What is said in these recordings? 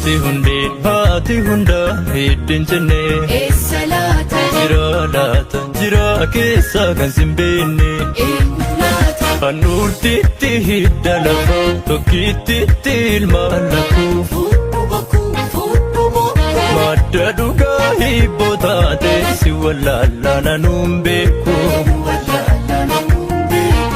Jirti hundeen haati hundaa hiddiin jennee. Eessa laata? Jira laata jira keessa kan sin beekne. Eenyu laata? Handhuurtiitti hidda lafa tokkittiitti ilma lakkuu. Fuudhu bokkuu fuudhu bokkuu. Madda dhugaa hibboo taate si wallaalaa nanuun beeku. Wallaalaa namuun beeku.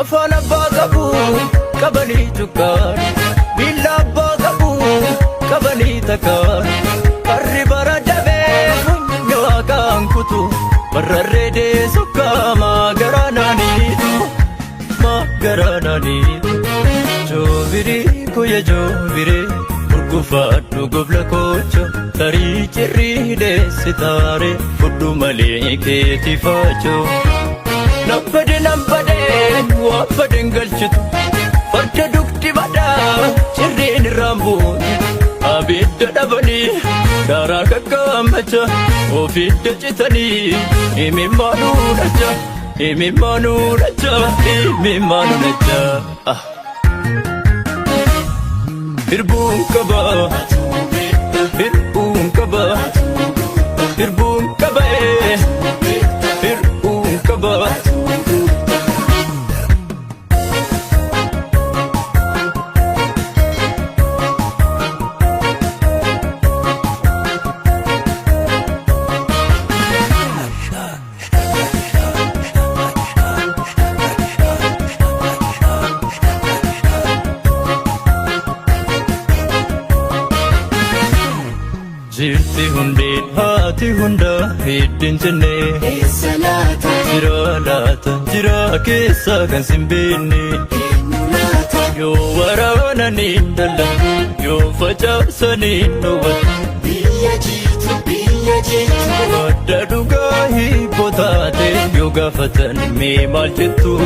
Afaan abbaa qabu qabanii tukkaan miila abbaa qabu qabanii takkaan qarri bara dabee funyoo haqaan kutu barrarree deessu kaamaa garaa naaniitu maa garaa naaniitu joobirii kuyya joobiree urgufaadhu gobla koocho tarii cirrii deessi taaree fudhu malee keetii faachoo. Nambade nambade waan baden galchitu farda dugdi badaa cirreen irraan buutu abidda dhabanii daaraa kakkaammacha ofidda citanii imimmaanuu dhacha imimmaanuu dhacha imimmaanuu dhacha. Ah. Hirbuun qaba hirbuun qaba hirbuun qaba ee hirbuun qaba. Jirti hundeen haati hundaa hiddiin jennee. Eessa laata? Jira laata jira keessa kan sin beekne. Eenyu laata? Yoo waraananii daldala yoo facaasanii dhowwatu. Biyya jiitu biyya jiitu. Madda dhugaa hibboo taate yoo gaafatan mee maal jettu?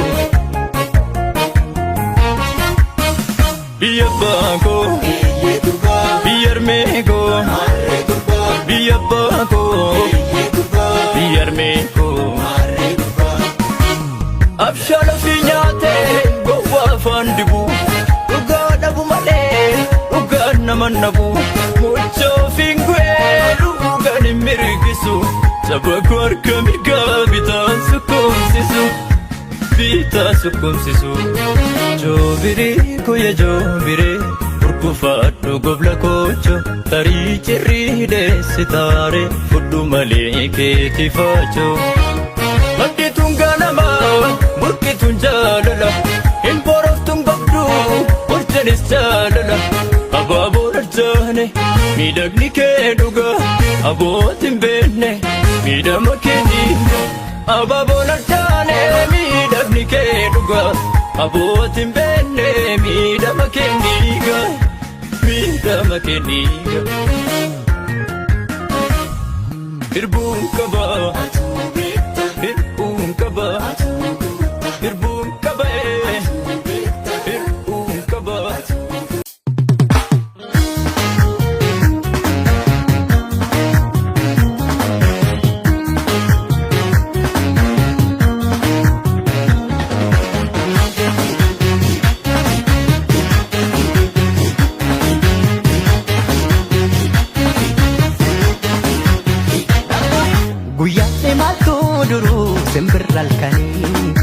Biyya abbaa koo Eeyyee gurbaa. biyya harmee koo Maarree gurbaa. biyya abbaa koo Eeyyee gurbaa. biyya harmee koo. Maarree gurbaa. Abshaala fi nyaatee gowwaa afaan dibu dhugaa dhabu malee dhugaan nama nabu mucha ofiin gu'ee dhugaan hin mirgisu saba koo harka mirgaa bitaan sukkumsisu bitaa sukkumsisu joobiree koya joobiree urgufaadhu gobla koocho tarii cirrii deessi taaree fudhu malee keetii faachoo. Maddituun ganama burqituun jaalala hin boroftuun gobduu hojjanis jaalala abaaboon arjaane miidhagni kee dhuga abootiin beekne miidhama kee dhiiga abaaboon arjaane miidhagni kee dhuga abootiin beekne miidhama kee dhiiga miidhama kee dhiiga. Hirbuun qaba Atuu beekta. hirbuun qaba. Atuu guutta. Hirbuun qaba ee Atuu beekta. hirbuun qaba. Guyyaatti maaltu duruu simbirra halkanii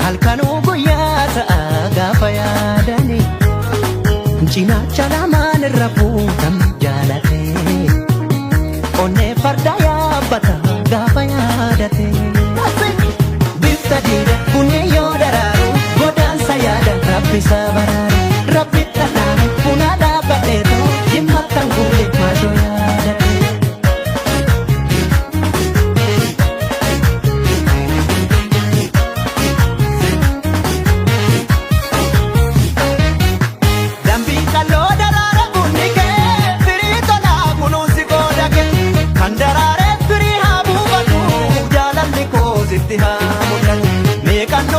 halkanuu guyyaa ta'a gaafa yaadanii cinaacha lamaan irra fuutam jaalate onnee farda yaabbata gaafa yaadate bifta diida kunneen yoo daraaru godaansa yaada rabbi isa baraaru rabbi dhadhaame bunaa dhaabbadheetu jimmattan guute maatoo yaadate. Dambii qalloo daraara bunni kee firii tolaa kunuunsi qooda kee kan daraaree firii haa buufatu jaalalli koo sitti haa mul'atu meeqan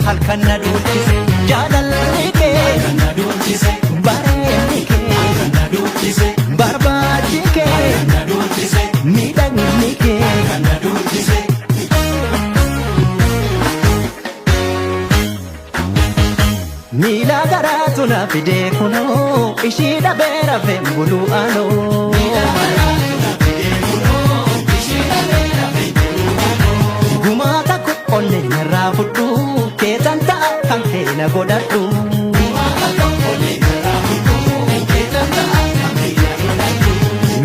Halkan na duulchise jaalalli kee Halkan na duulchise. Bareedni kee Halkan na duulchise. Barbaachi kee Halkan na duulchise. Miidhagni kee Halkan na duulchise. Miila garaatu na fidee kunoo ishii dhabee rafeen buluu anoo. Gumaa takko onneen irraa fudhu keetan ta'a kan kee na godhadhu.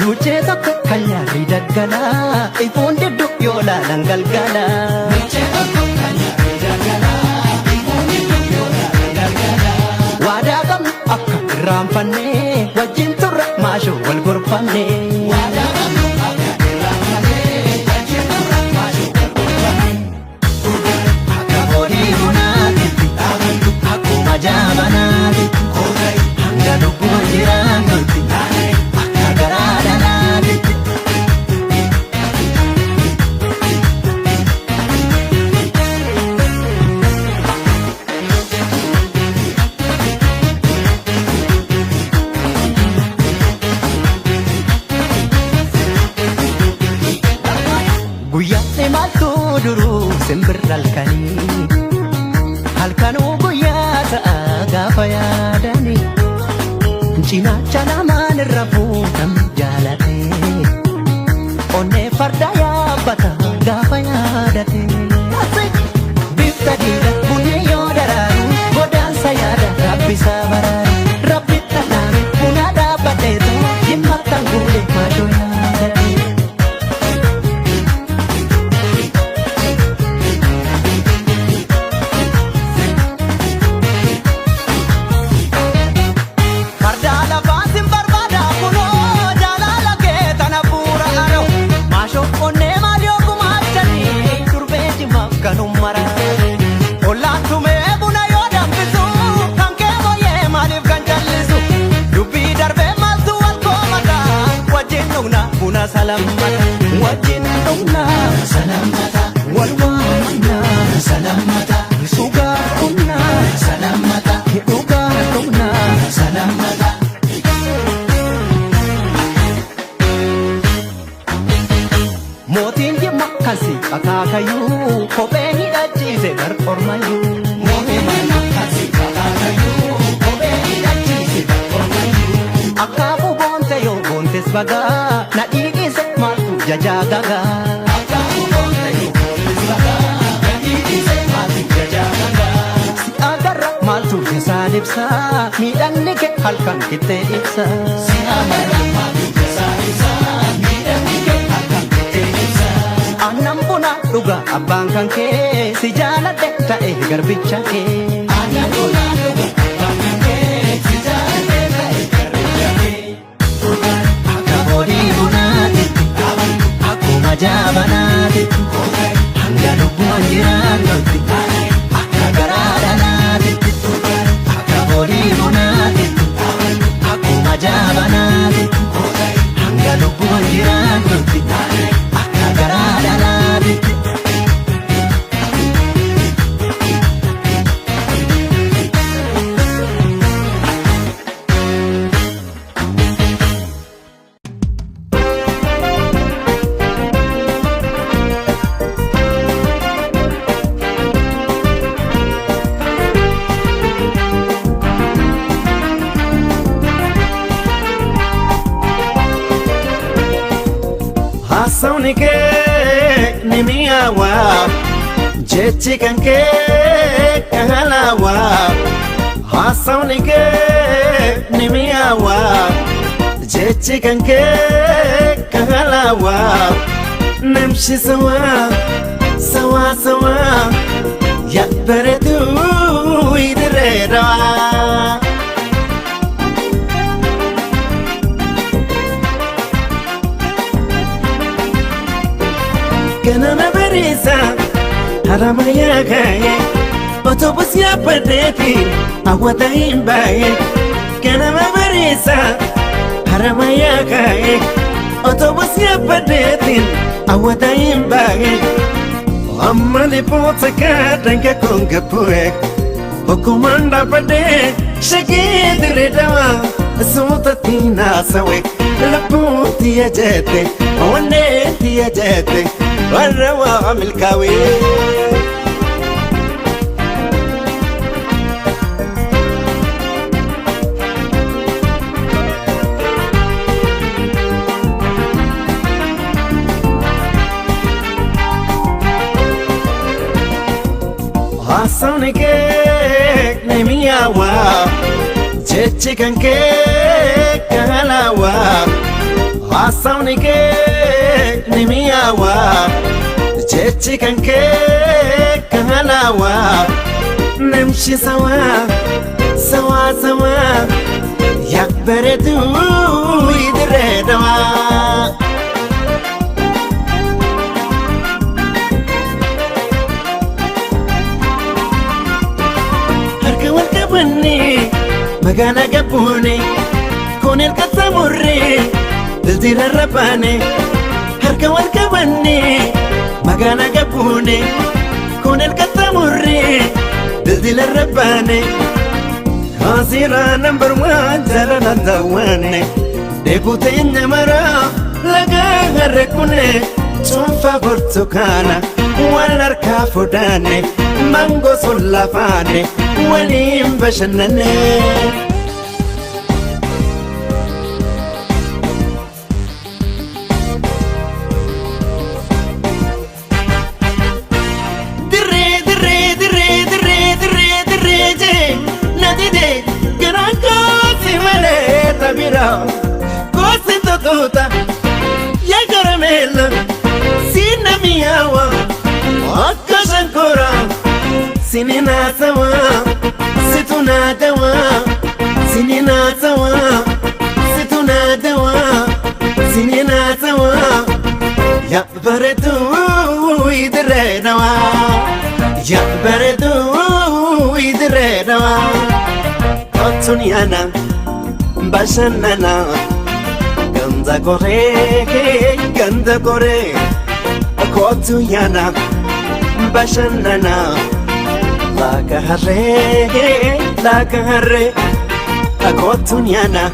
Luuccee tokko kan nyaarri daggalaa ifuun diddu yoo laalan galgalaa. Waadaa qabnu akka irraanfanne wajjin turre maashoo wal gorfanne. Akka horii bunaatitti akkuma jaabanaatitti hanga lubbuun jiraannutti akka garaa dhalaatitti. Guyyaatti maaltu duruu simbirra halkanii halkanuu guyyaa ta'a gaafa yaadanii cinaacha lamaan irra fuudhan jaalate onnee farda yaabbata gaafa yaadate. Bifta diida bunni yoo daraaru godaansa yaada rabbisaa baraaru rabbi dhadhaame buna dhaabbateetu jimmattan guule maashoo yaadate. Farda lafaa sin barbaada kunoo jaalala kee tana bu'uura aroo maashoo onnee maal yoo gumaachanii durbee jimaaf kanum mara. Ollaan tumee buna yoo danfisu kan kee booyyee maaliif kan jallisu dubbii darbee maaltu wal koomata wajjin dhugna buna salammata wajjin dhugna Salammata. wal waamna Salammata. sugaa dhugna Salammata. dhugaa dhugna. Salammata. Mootiin jimma kan si akaakayyuu kophee hidhachiise gar ormayyuu. Akaafuu boonte yoo boontes bagaa na dhiigise maaltu jajaa gagaa. Si agarra maaltu jasaan ibsa miidhagni kee halkan qixxee ibsa. Aannan buna dhuga abbaan kan kee si jaaladhe ta'e garbicha kee. Akka horii bunaatitti akkuma jaabanaatitti hanga lubbuun jiraannutti akka garaa dhalaatitti. Akka horii bunaatitti akkuma jaabanaatitti hanga lubbuun jiraannutti akka garaa dhalaatitti. Haasawni kee ni mi'aawa jechi kan kee kan halaawa. Haasawni kee ni mi'aawa jechi kan kee kan halaawa. Namshi sawaa sawaa sawaa yaa bareedduu idirree dawaa. Ganama bariisa haramayaa kaayee otobus yaabbadheetiin hawwata hin baay'ee. Ganama bariisa haramayaa kaayee otobus yaabbadheetiin hawwata hin baay'ee. Amma lipoota kaadhanga kun gabbu'e Okkumaan dhaabbadhee shagee dirree dawaa Suutatti naasawe lubbuun tiyya jette onneen tiyya jette warra waa milkaawee. Haasawni kee ni mi'aawaa jechi kan kee kalaawaa. Haasawni kee ni mi'aawaa jechi kan kee kalaawaa. Namshi sawaa sawaa sawaa yaa bareedduu idirree dawaa. Harka wal qabannee magaalaa gabbuune kun erga samurree dildila rabbaane. Harka wal qabannee magaalaa gabbuune kun erga samurree dildila rabbaane. Kaasiraa nambar waan jaalala daawwanne dheebuteen maraa lagaa harre kunne cuunfaa burtukaana wal harkaa fuudhanne mangoo sun lafaanne waliin bashannanne. Dirree dirree dirree dirree dirree dirree jee na dide garaan koosi malee tabira koosi tutuuta yaa karameella siina mi'aawa akka shankora sini naasawa situ naadawa sini naasawa situ naadawa sini naasawa. Ya bareedduu idirree dawaa Ya bareedduu idirree dawaa Kottuun yaana bashannana ganda koree ganda koree Kottuun yaana bashannana laga harree laga harree Kottuun yaana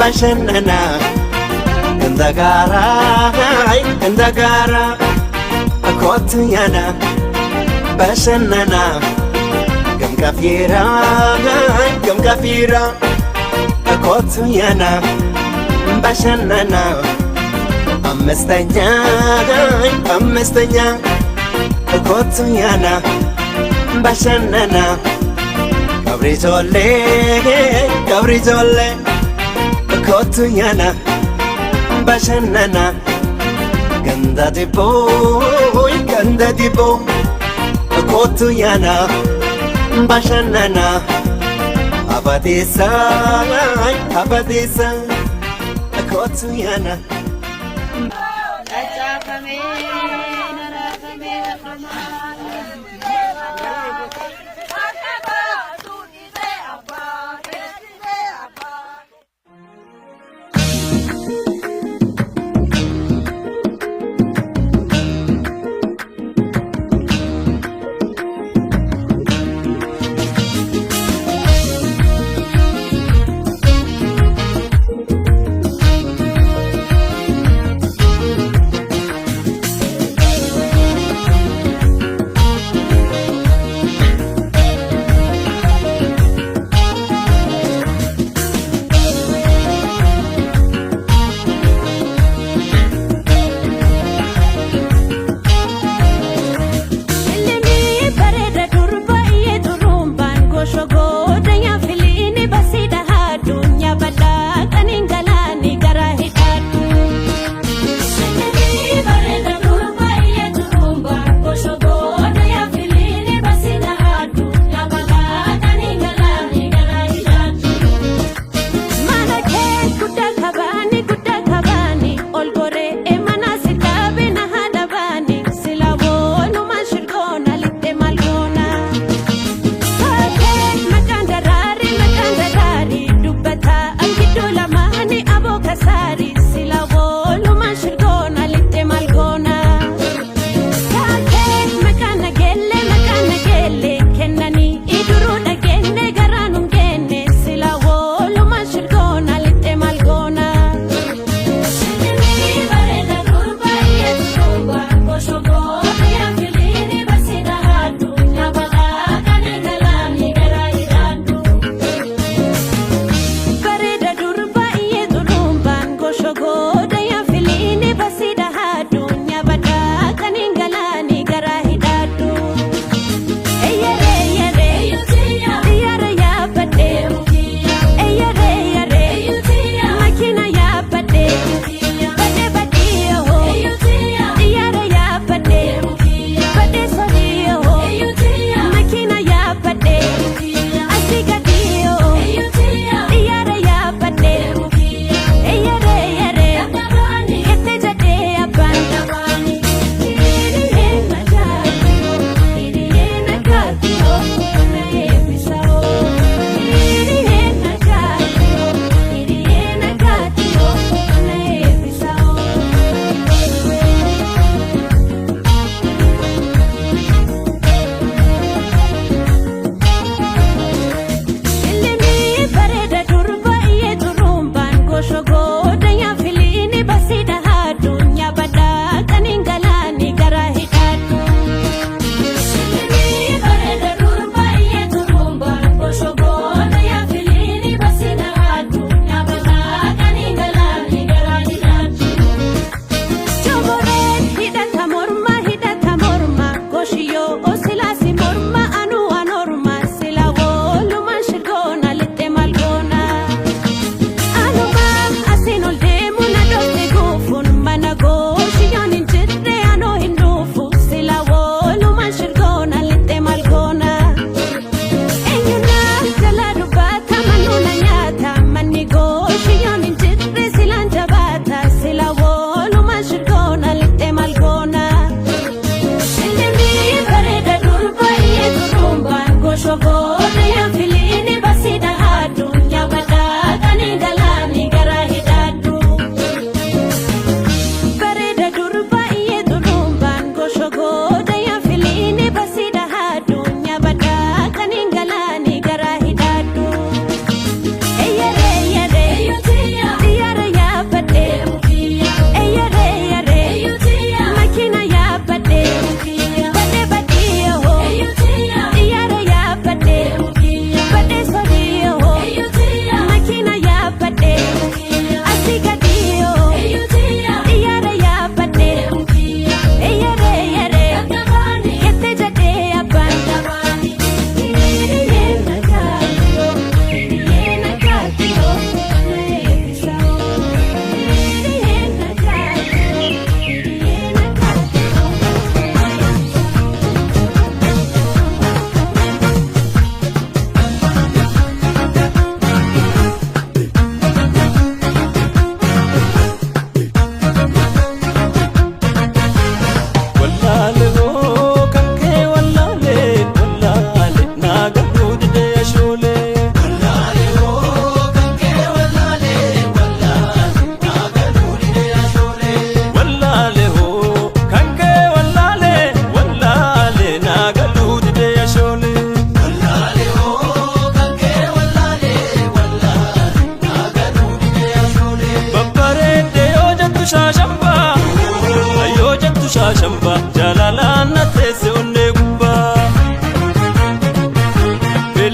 bashannana ganda gaaraa ganda gaaraa Kottuun yaana bashannana gamkafiiraa gamkafiiraa Kottuun yaana bashannana አምስተኛ አምስተኛ Kottuun yaana bashannana qabri ijoollee qabri ijoollee Kottuun yaana bashannana ganda dibboo ganda dibboo Kottuun yaana bashannana abadeessa abadeessa Kottuun yaana.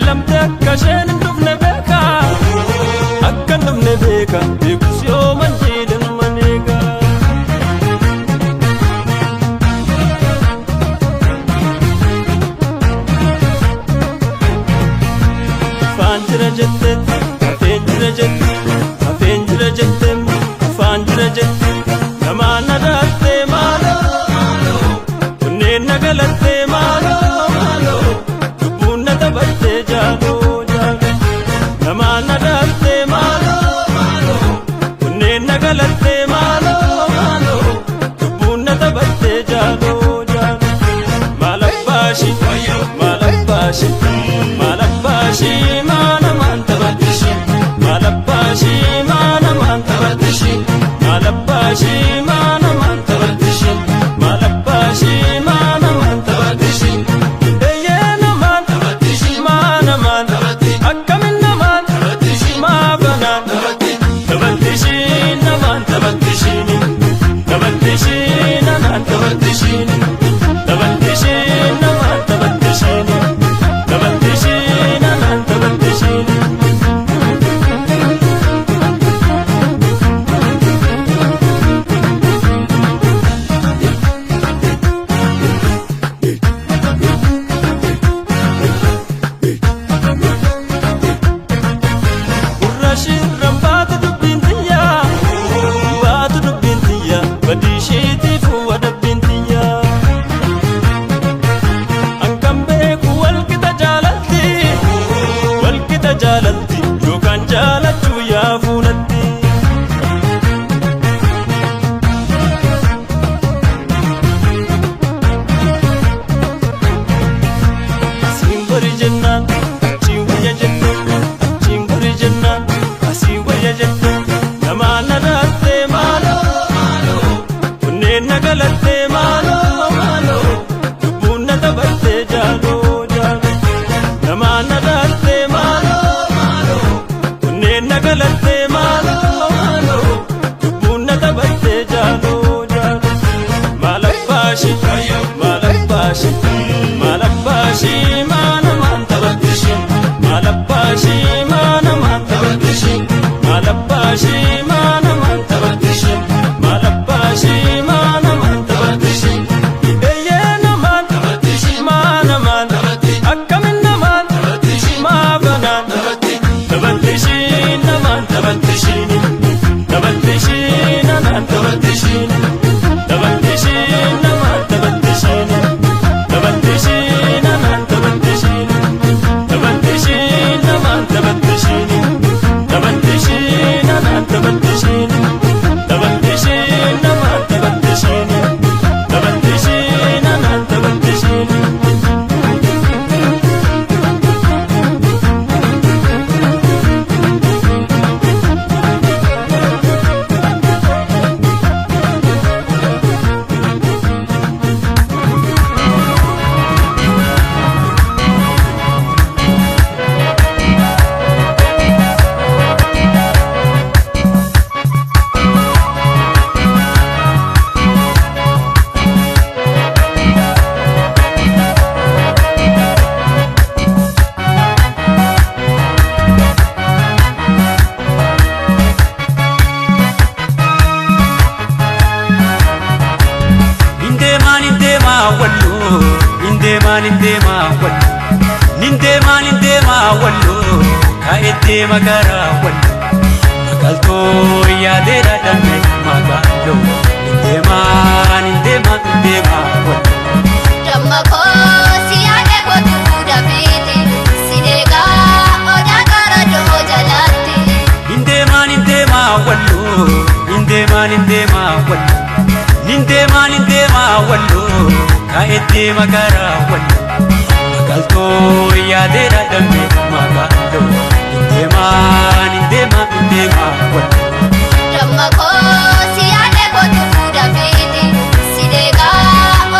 Beellamte akka isheen hin dhufne beeka. Akka hin dhufne beeka. Beekus yoo manjiidhan maneega. Afaan jira jette, hafeen jira jette, hafeen jira jette, afaan jira jette. Namaan na daattee maaloo maaloo, kunneen na galattee maaloo maaloo, lubbuun na taphattee jaaloo jaaloo. Namaan na daattee maaloo maaloo, kunneen na galattee maaloo maaloo, lubbuun na taphattee jaaloo jaaloo. Maal abbaashi, maal abbaashi, maal abbaashi, maal amaan taphattishi, maal abbaashi, maal amaan taphattishi, maal abbaashi, maal amaan taphattishi, maal abbaashi, maal amaan taphattishi. Eeyyee namaan taphattishi, maal amaan taphatti, akkamin namaan taphattishi, maafanaan taphatti, taphattishi namaan taphattishi, taphattishi namaan taphattishi. Taphattishi namaan taphattishi, taphattishi namaan taphattishi. Gurra shirran baatu dubbiin tiyya, baatu dubbiin tiyya, badii isheetiif wadabbiin tiyya. Ankan beeku walqixa jaalalti, walqixa jaalalti, yookaan jaalachuu yaafuunatti. Asiin gori jennaan, achiin wayya jette, achiin gori jennaan, asii wayya jette. Namaan na daattee maaloo maaloo, kunneen na galattee maaloo maaloo, lubbuun na taphattee jaaloo jaaloo. Namaan na daattee maaloo maaloo, kunneen na galattee maaloo maaloo, lubbuun na taphattee jaaloo jaaloo. Maal abbaashi, maal abbaashi, maal abbaashi, maal amaan taphattishi, maal abbaashi, maal amaan taphattishi, maal abbaashi, maal amaan taphattishi, maal abbaashi, maal amaan taphattishi. Eeyyee namaan taphattishi, maal amaan taphatti, akkamin namaan taphattishi, maafanaan taphatti, taphattishi namaan taphattishi, taphattishi namaan taphattishi. Taphattishi namaan taphattishi, taphattishi namaan taphattishi, taphattishi namaan taphattishi, taphattishi namaan taphattishi, taphattishi namaan taphattishi, taphattishi namaan taphattishi. Nindeemaan nindeemaa walloo, nindeemaa nindeemaa walloo, nindeemaa nindeemaa walloo, ka'ee deema garaa walloo. Magaaltoo yaadeera dambe magaaloo, nindeemaa nindeemaa nindeemaa walloo. Damma koo si yaade kootu dafeete si deegaa odaa gara doo jalaatti. Nindeemaa nindeemaa walloo, nindeemaa nindeemaa walloo, nindeemaa nindeemaa walloo, ka'ee deema garaa walloo. Magaaltoo yaadeera dambe magaaloo, nindeemaa nindeemaa nindeemaa walloo. Damma koo si yaade kootu dafeete si deegaa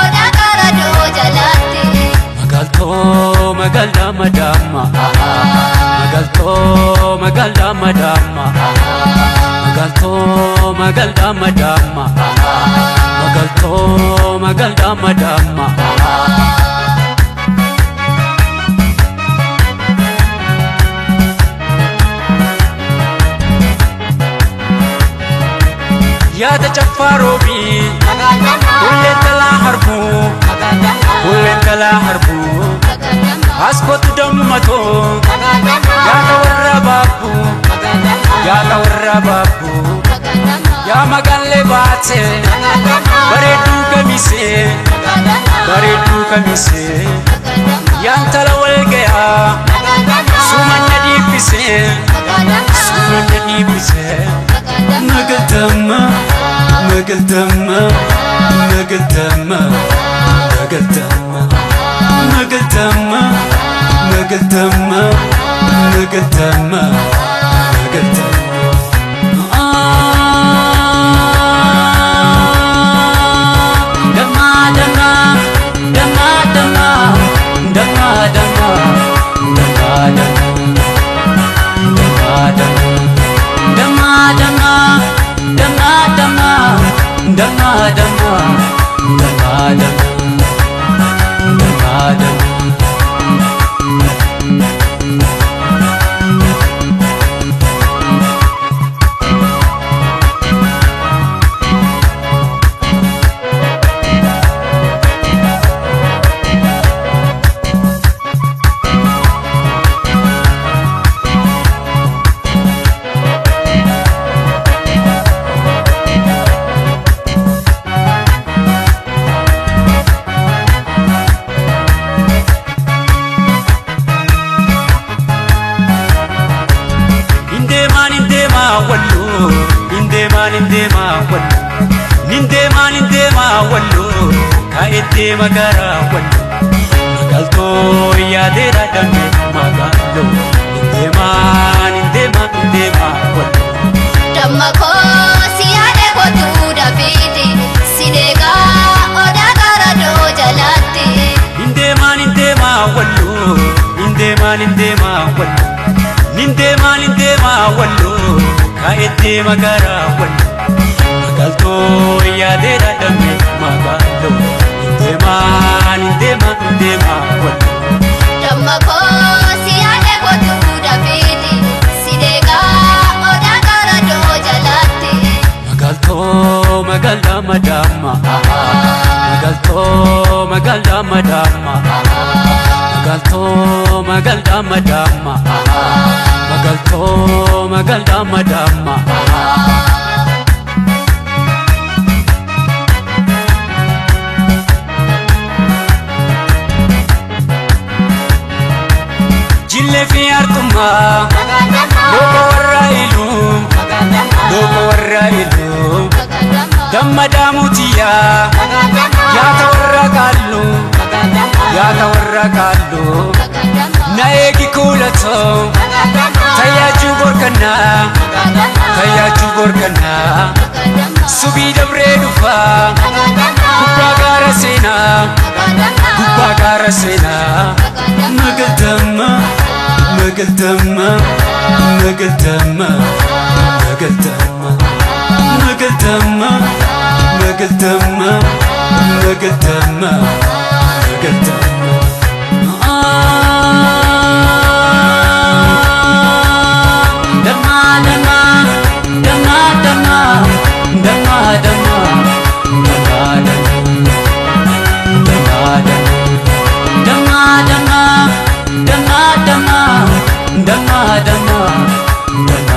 odaa gara doo jalaatti. Magaaltoo magaalaa madaama. Magaaltoo magaalaa madaama. Magaaltoo magaalaa madaama. Magaaltoo magaalaa madaama. Yaada caffaa roobii Hulleen talaa harbuu Hulleen talaa harbuu As kottu dammatoo Yaada warra baabbuu Yaada warra baabbuu Yaa magaallee baate Bareedduu kamisee Bareedduu kamisee Yaantala wal gayaa Sumanna dhiibbisee Sumanna dhiibbisee Magaltamma Magaltamma Magaltamma Magaltamma Magaltamma Magaltamma Magaltamma Magaltamma Damma damma damma damma damma damma damma damma damma damma damma damma damma damma damma damma damma. Indeemaan indeemaa walloo indeemaan indeemaa walloo nindeemaan indeemaa walloo kaa'ettee magaaraa walloo magaaltoo yaadeera dambe magaaloo indeemaan indeemaan indeemaa walloo. Damma koo si yaade kottu dafiiti si deegaa odaa gaara jalaatti. Indeemaan indeemaa walloo indeemaan indeemaa walloo nindeemaan indeemaa walloo kaa'ettee magaaraa walloo magaaltoo yaadeera dambe magaaloo indeemaan indeemaan indeemaa walloo. Damma koo si yaade kottu dafiiti si deegaa odaa gaara jalaatti. Magaaltoo magaalaa madaama magaaltoo magaalaa madaama magaaltoo magaalaa madaama magaaltoo magaalaa madaama. Jillee fi hartummaa looko warra iluu looko warra iluu. Damma daamutiyaa yaata warra kaalluu yaata warra kaalluu na eegi kuulatoo tayaajuu borkannaa tayaajuu borkannaa subii dabree dhufaa gubbaa gaara seenaa gubbaa gaara seenaa magaltamma magaltamma magaltamma magaltamma. Magaltamma, magaltamma, magaltamma, magaltamma. Damma, damma, damma, damma, damma, damma, damma, damma, damma, damma, damma, damma, damma, damma, damma, damma.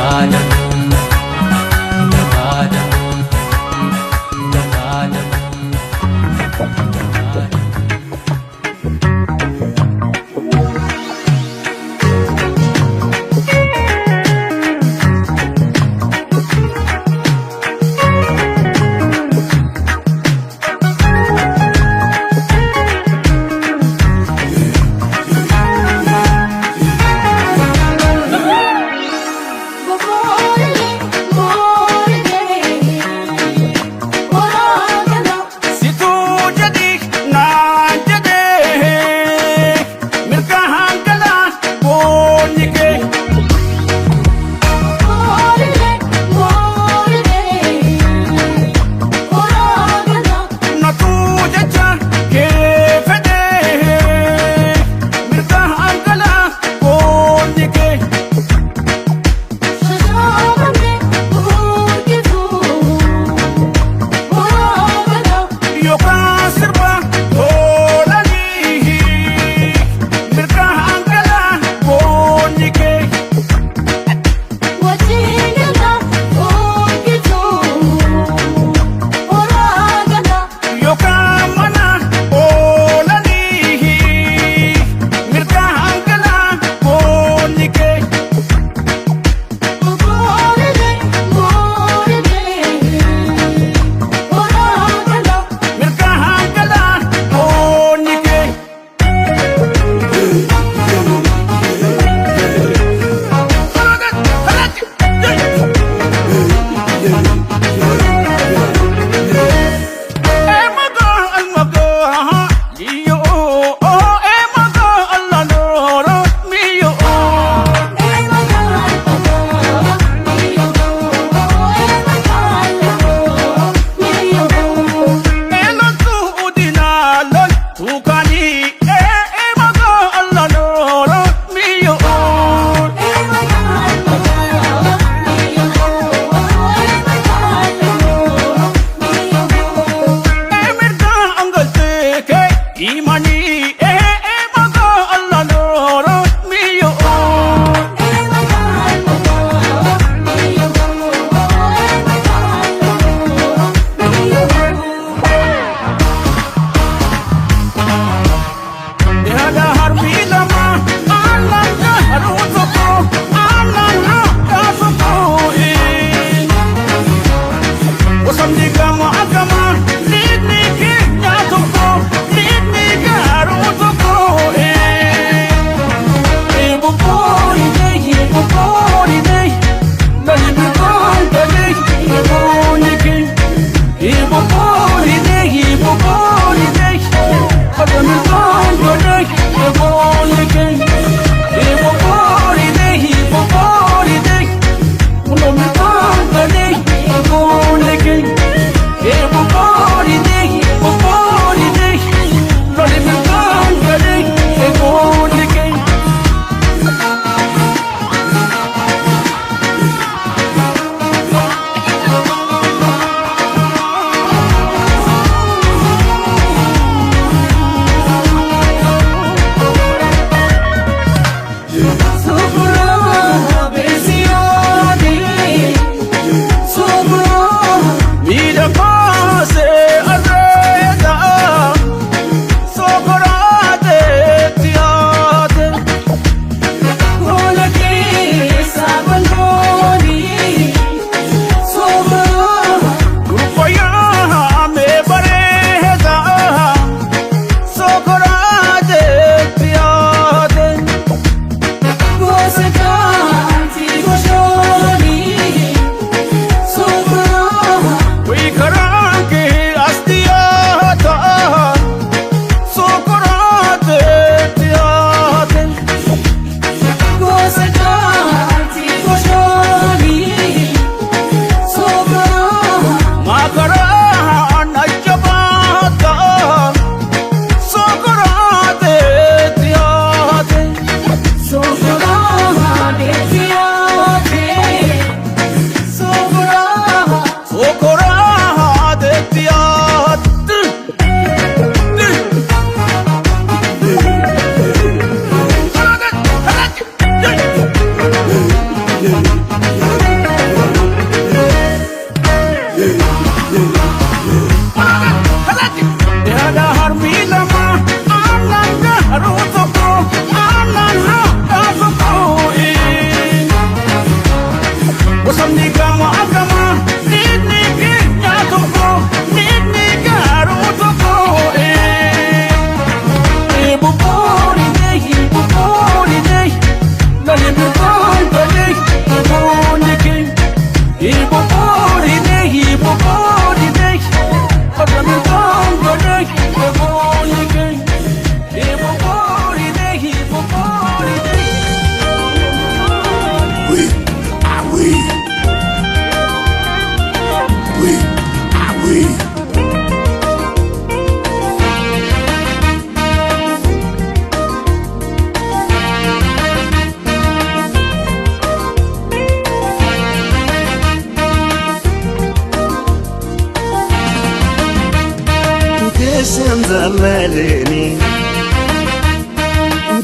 Leni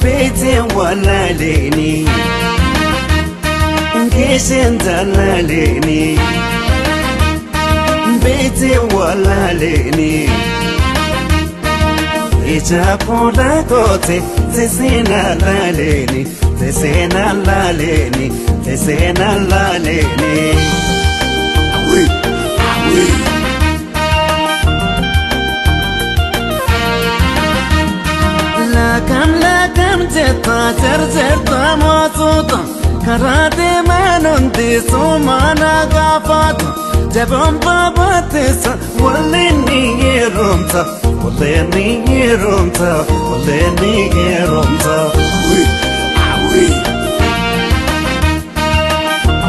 Bete wala leni Keshen leni Bete wala leni Ija pola kote Tesena la leni Tesena la leni Tesena la leni. Oui, oui. Lakam jetta jarjarta motuta karate manundi sumana gafata jabam babatisa walini yerumta walini yerumta walini yerumta. Oui, oui.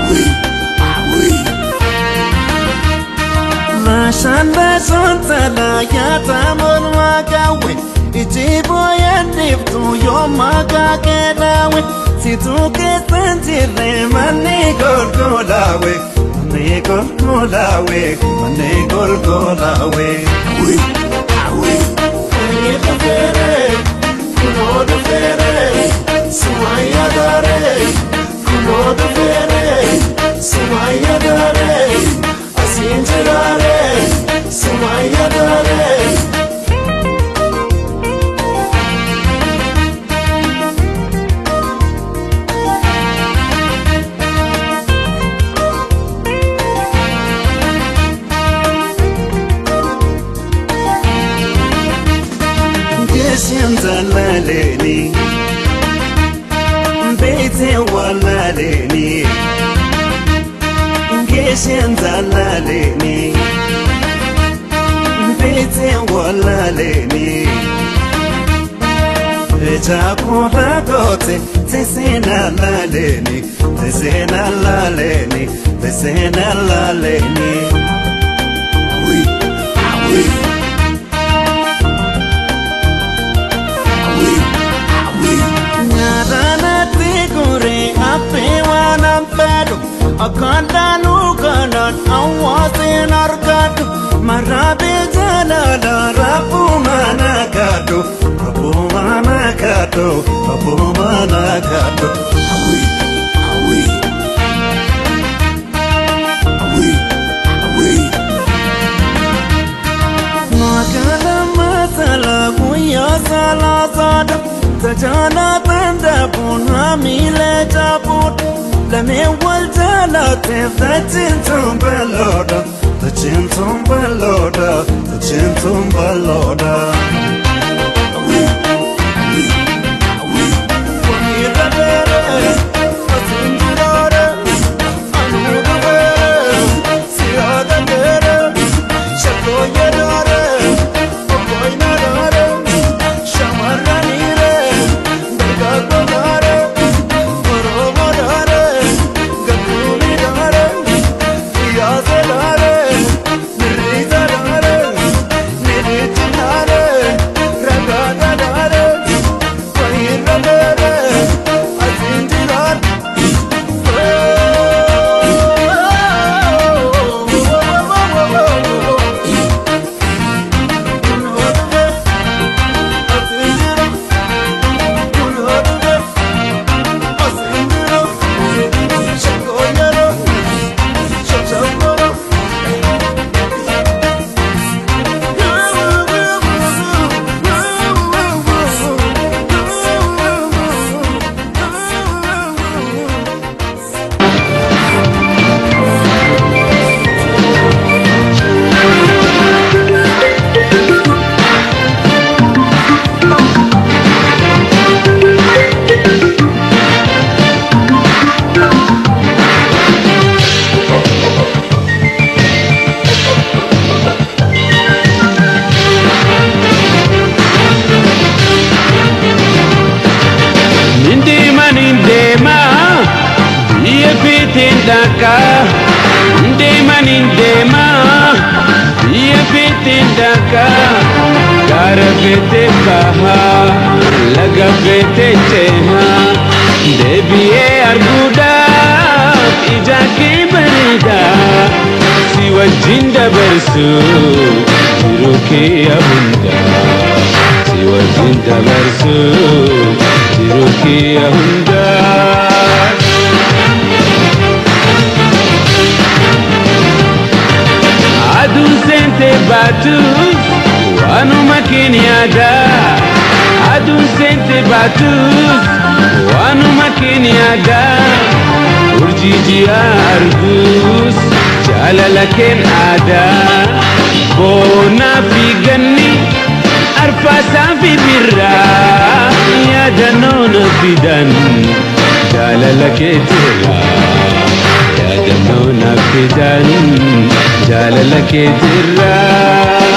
Oui, oui. Lashan lashan tala yata mon wagawe Ijibo yaniftu yoma kakelawe Situke sanjire mani golgolawe Mani golgolawe mani golgolawe. Oui, oui. Kuno kuno dufere sumaya dare kuno dufere sumaya dare asinjirare sumaya dare. Beete walaaleni Geeshen zalaaleni Beete walaaleni Ija kola goote tesena laaleni tesena laaleni tesena laaleni. Awi awi awi awi. Nyaranatti guree haphee waan fedhu akkandaanuu kanaan hawaaseen argadhu maraabee jaalala rabbuu mana kadhu rabbuu mana kadhu rabbuu mana kadhu. Awi awi awi awi. Magala masala guyyaa salaasaadha. Tajaajila danda'uun haamilee jaabuudha. Lameen wal jaalateef dacheen tumbaloodha. Dacheen tumbaloodha. Dacheen tumbaloodha. Awi awi awi. Wamiirra dheeree asiin jiraare anuu dhufeere siyaada dheeree shakkoo jedhaare obboyna dhaare shamarraniire dargaggoodhaare oromoodhaare gadduumiidhaare dhiyaaseedhaare mirriisadhaare nidhichinaare ragaadhaadhaare wayiirra dheeree asiin jiraare. Nindeema nindeema biyya feeteen dhaqa. Nindeema nindeema biyya feeteen dhaqa. Gaara feetee baha laga feetee ceha. Deebi'ee arguudhaaf ija kee bareeda. Si wajjin dabarsu jiruu kee hundaa. Si wajjin dabarsu jiruu kee hundaa. Aduun seentee baatus waanuma keeniyaadha. Aduun seentee baatus waanuma keeniyaadha. Urjii ji'a argus jaalala keen aadaa. Boonaa fi ganni arfaasaa fi birraa yaadannoo na fidan jaalala keetirraa. Yaadannoo na fidan jaalala keetirraa.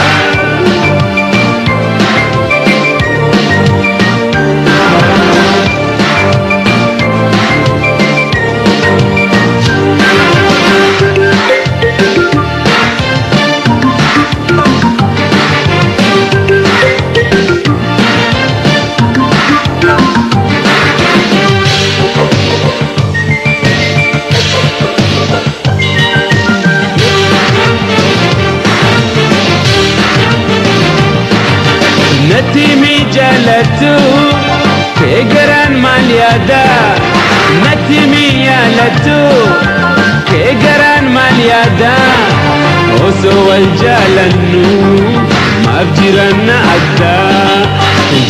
Natti mi jaalattu kee garaan maal yaada? Natti mi yaalattu kee garaan maal yaada? Osoo wal jaalannu maaf jiranna adda?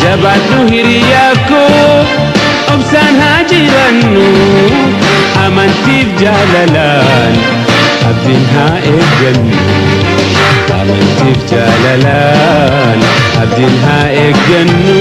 Jabaadhu hiriyaa koo obsaan haa jirannu amantiif jaalalaan abdiin haa eeggannu. Amantiif jaalalaan abdiin haa eeggannu.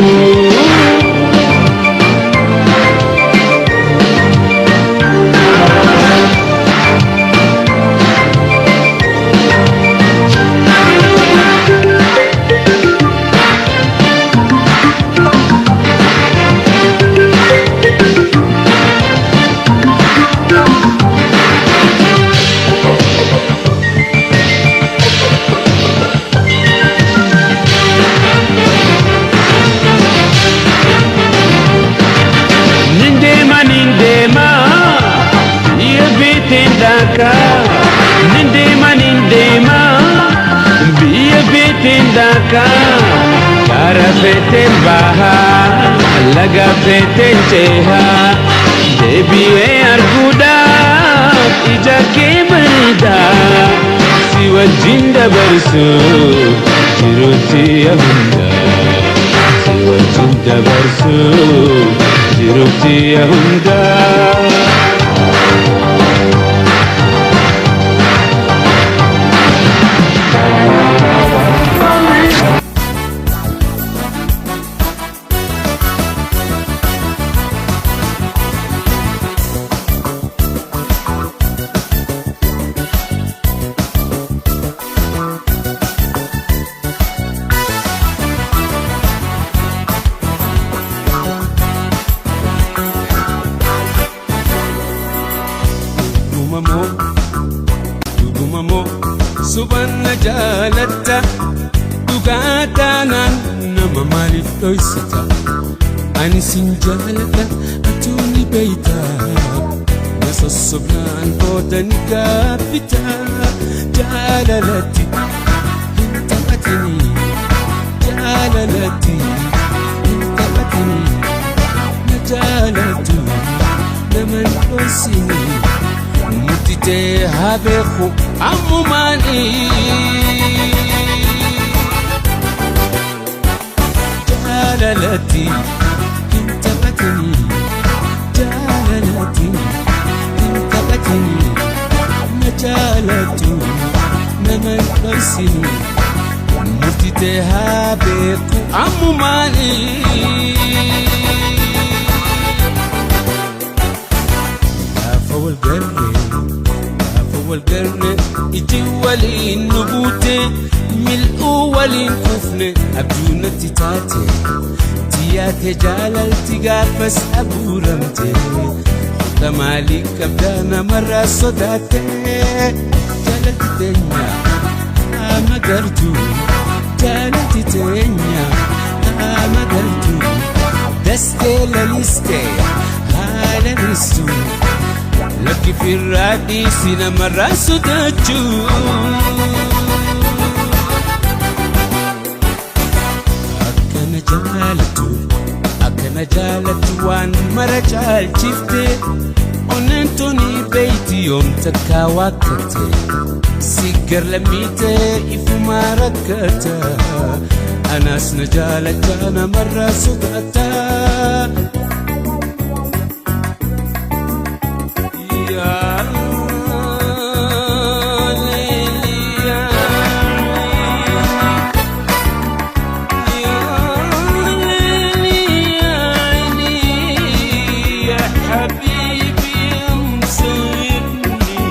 daaka, gaara feeteen bahaa, laga feeteen cehaa, deebi'ee arguudhaaf ija kee bareedaa, si wajjin dabarsu jiruutti hunda, si wajjin dabarsu jiruutti hunda. Dhugumamoo, dhugumamoo, subanna jaalatta, dhugaa taanaan nama maaliif dhoysita? Ani sin jaaladha, atuu ni beeyta, na sossobnaan booda ni gaabbita. Jaalalatti hin taphatini, jaalalatti hin taphatini, na jaalattu nama hin dhoysini. Murtitee haa beeku ammumaanii. Jaalalatti hin taphatini, jaalalatti hin taphatini, na jaalattu nama hin dhoysini. Murtitee haa beeku ammumaanii. Gaafa wal garree, gaafa wal garree, iji waliin nu buute, mil'uu waliin kufne, abjuu natti taate, tiyaate jaalalti gaafas abuuramte. Hodha maalii qabdaa namarraa sodaatte? Jaalalti teenya haa magartu, jaalalti teenya haa magartu, dastee lalistee haa lalistu. Lakki firraa dhiisi namarraa sodaachuu. Akkana jaalattu, akkana jaalattu, waan mara caalchifte, onneen tuni beeyti yoom takkaa waakkatte, si garlammiite ifumaa rakkata, anaas na jaalachaa namarraa sodaata. Yaa Leeli, yaa Leeli, يا حبيبي مسيبني،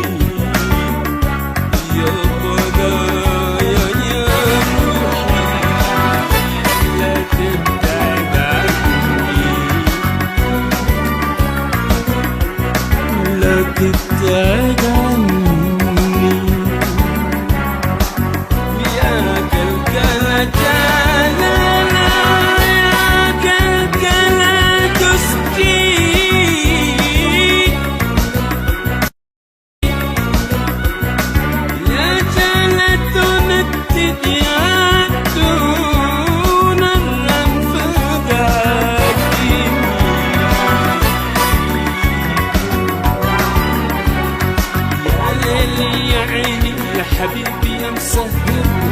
يا ضنايا يا روحي لا تبتعد عني، لا تبتعد عني، يا قلقلة جالنا، يا قلقلة تسقي، يا جالة نتدياتون الرنفقاتي، يا ليلي يا عيني يا حبيبي يا مسهرني،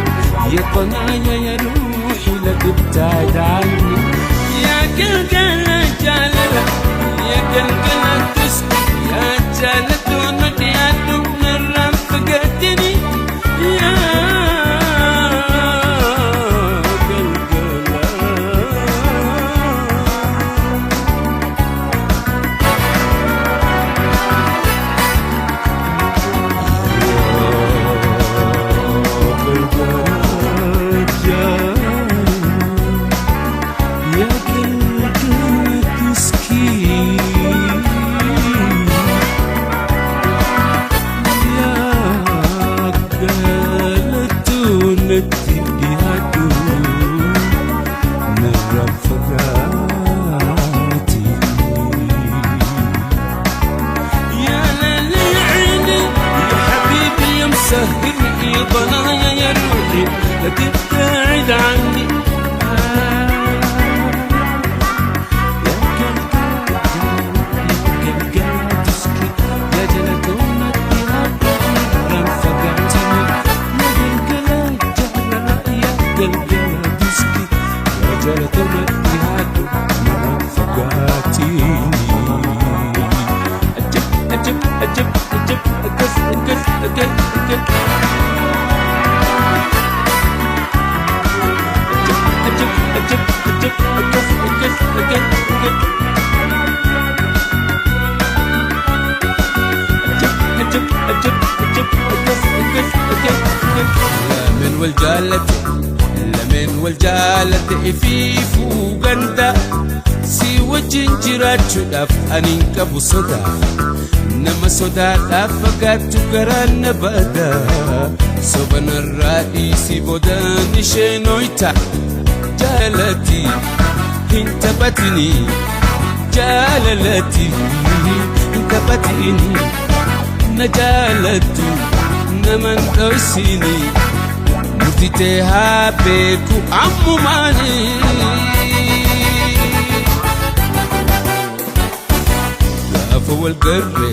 يا طنايا يا روحي لا تبتعد عني، يا قلقلة جاللة، يا قلقلة تسقي، يا جالة ندياتون الرنفقاتني، يا قلقلة. يا قلقلة تسكي، يا قلقلة ندياتو نرفقاتي، يا ليل عيني يا حبيبي يا مسهرني، يا ضنايا يا روحي لا تبتعد. wal jaalate, lameen wal jaalate ifiifuu ganda. Si wajjin jiraachuudhaaf ani hin qabu sodaa. Nama sodaadhaaf fagaattu garaan na bada. Sobanarraa dhiisii boodaan isheen hoyta. Jaalati hin taphatini, jaalalati hin taphatini. Na jaalattu naman dhoysini, murtitee haa beeku ammumaani. Gaafa wal garre,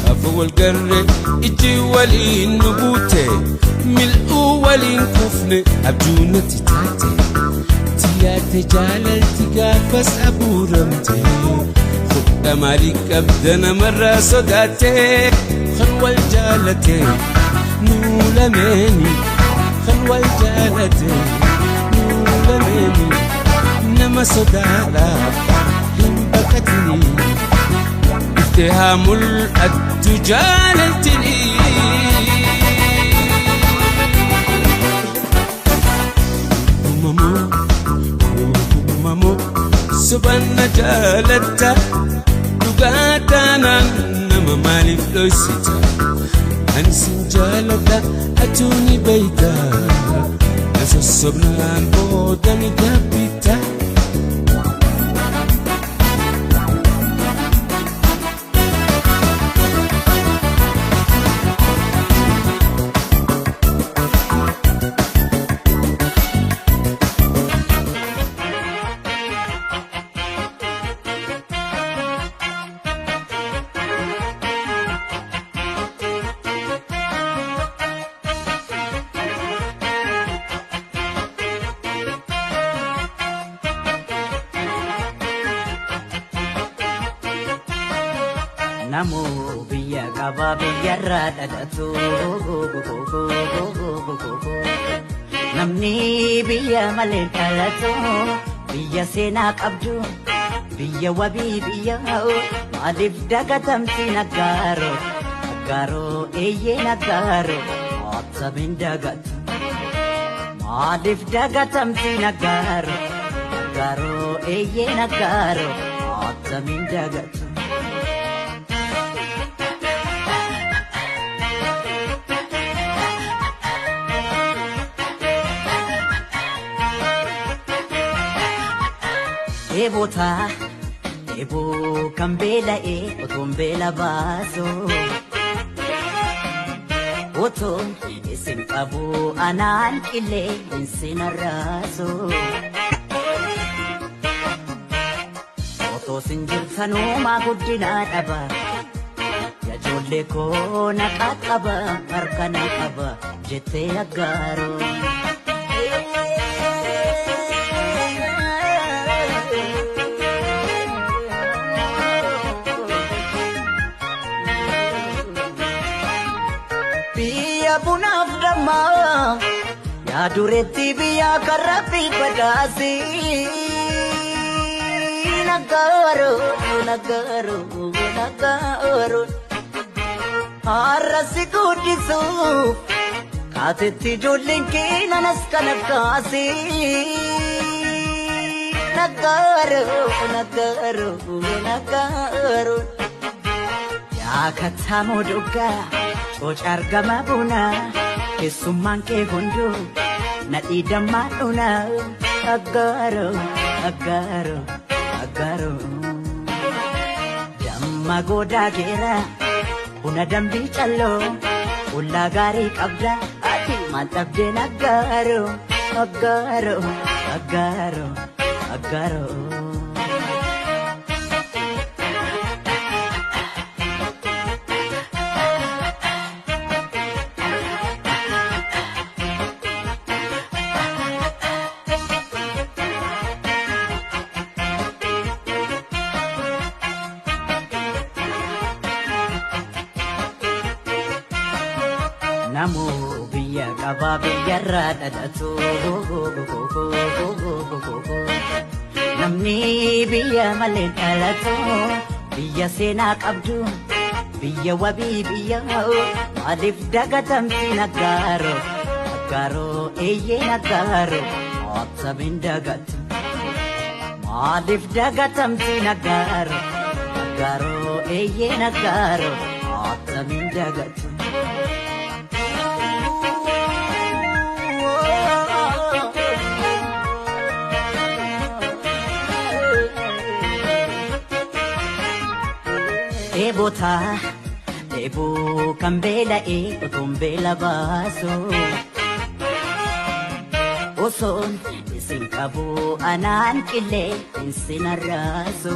gaafa wal garre, ijji waliin nu buute, mil'uu waliin kufne, abjuu natti taate. Tiyaate jaalalti gaafas abuuramte. Fudha maalii qabda namarraa sodaatte? Kan wal jaalate nuu lameeni, kan wal jaalate nuu lameeni, nama sodaadhaaf hin baqatini. Iftee haa mul'attu jaalaltini. Uumamoo, uumamoo, sobanna jaalatta, dhugaa taanaan nama maaliif dhoysita? Ani sin jaaladha, atuu ni beeyta, na sossobnaan booda ni gaabbita. Namoo biyya qabaa biyyarraa dhalatu. Namni biyya malee dhalatu, biyya seenaa qabdu, biyya wabii, biyya maaliif dagatamti naggaaro? Naggaaro eeyyee naggaaro, attamiin dagatu? Maaliif dagatamti naggaaro? Naggaaro eeyyee naggaaro, attamiin dagatu? Dheebotaa dheeboo kan beela'ee otoon beela baasu, otoon isin qabu anaan qillee isin arraasu. Otoo sin jirtanumaa guddinaa dhaba. Ijoollee koo na qaqqaba, harka na qaba jettee aggaaroo. Biyya bunaaf dammaa yaa dureetti, biyya karra fi badhaasi. Naggaaro, naggaaro, naggaaro. Har'a si guddisuuf kaatetti ijoolleen kee nanas kana kaasi. Naggaaro, naggaaro, naggaaro. Yaa kattaamoo dhugaa cooca argama bunaa, keessummaan kee hunduu nadhii dammaa dhunaa. Aggaaro, aggaaro, aggaaro. Damma goodaa geera, buna dambii calloo, ollaa gaarii qabda, ati maal dhabdeen? Aggaaro, aggaaro, aggaaro, aggaaro. Namoo biyya qabaa biyyarraa dhalatu. Namni biyya malee dhalatu, biyya seenaa qabdu, biyya wabii, biyya maaliif dagatamti naggaaro? Naggaaroo eeyyee naggaaroo attamiin dagatu. Maaliif dagatamti naggaaroo naggaaroo eeyyee naggaaroo attamiin dagatu. Dheebotaa dheebuu kan beela'ee utuun beela baasu. Osoon isin qabu anaan qillee isin arraasu.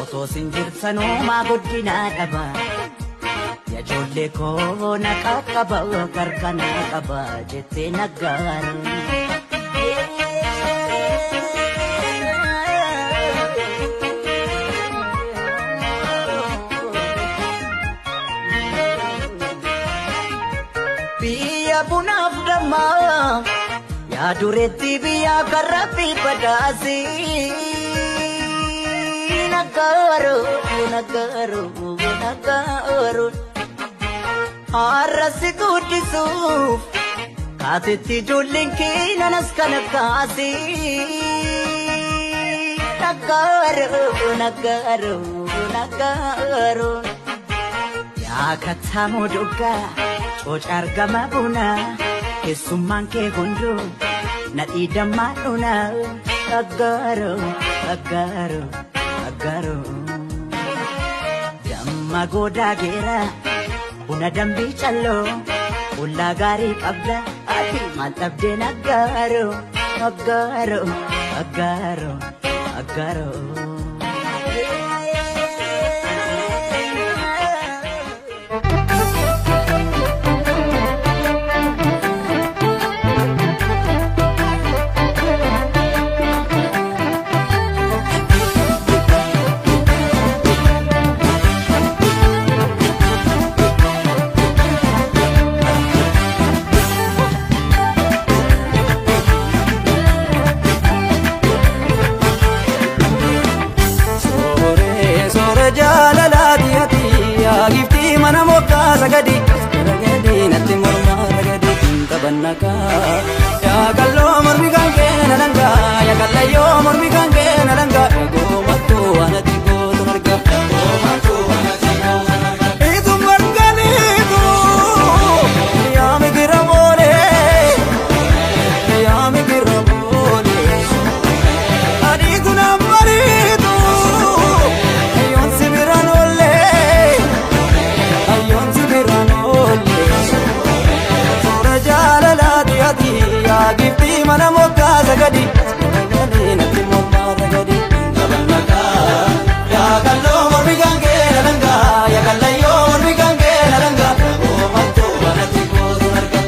Otoo isin jirtanuu maa guddinaa dhaba. Ijoollee koo na qaqqaba gargana qaba jettee naggaara. Biyya bunaaf dammaa yaa dureetti biyya karraatti badhaasi. Naggaaroo naggaaroo naggaaroo har'a si guddisuuf kaatetti ijoolleen keenanas kana kaasi. Naggaaroo naggaaroo naggaaroo yaa kattamoo doggaa. Cooca argama buna keessummaan kee hunduu nadhii dammaa dhuna aggaaroo aggaaroo aggaaroo. Damma goodaa geera buna dambii calloo ollaa gaarii qabda ati maal dhabdeen aggaaroo aggaaroo aggaaroo aggaaroo. Mana mokkaa sagadi ragadi natti mormaa ragadi taphannakaa yaa kalloo mormi kan keena dhangaa yaa kallayyoo mormi kan keena dhangaa goomattuu anatti gootu marga. Itu marganitu yaa migira moolee yaa migira moolee adii kun ammariitu yoon si biraan oollee. Giftii mana mokkaa sagadi natti mormaa ragadi. Yaa kalloo mormi kan keena dhangaa yaa kallayyoo mormi kan keena dhangaa goomattuu manatti gootu arga.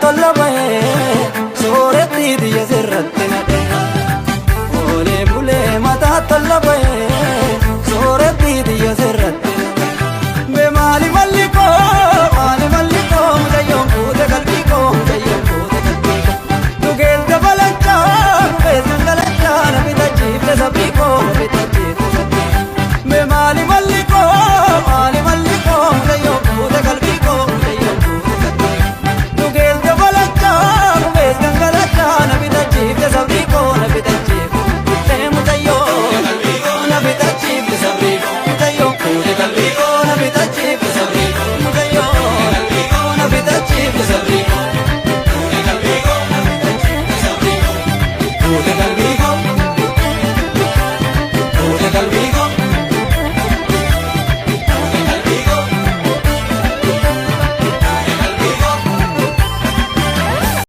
Tola.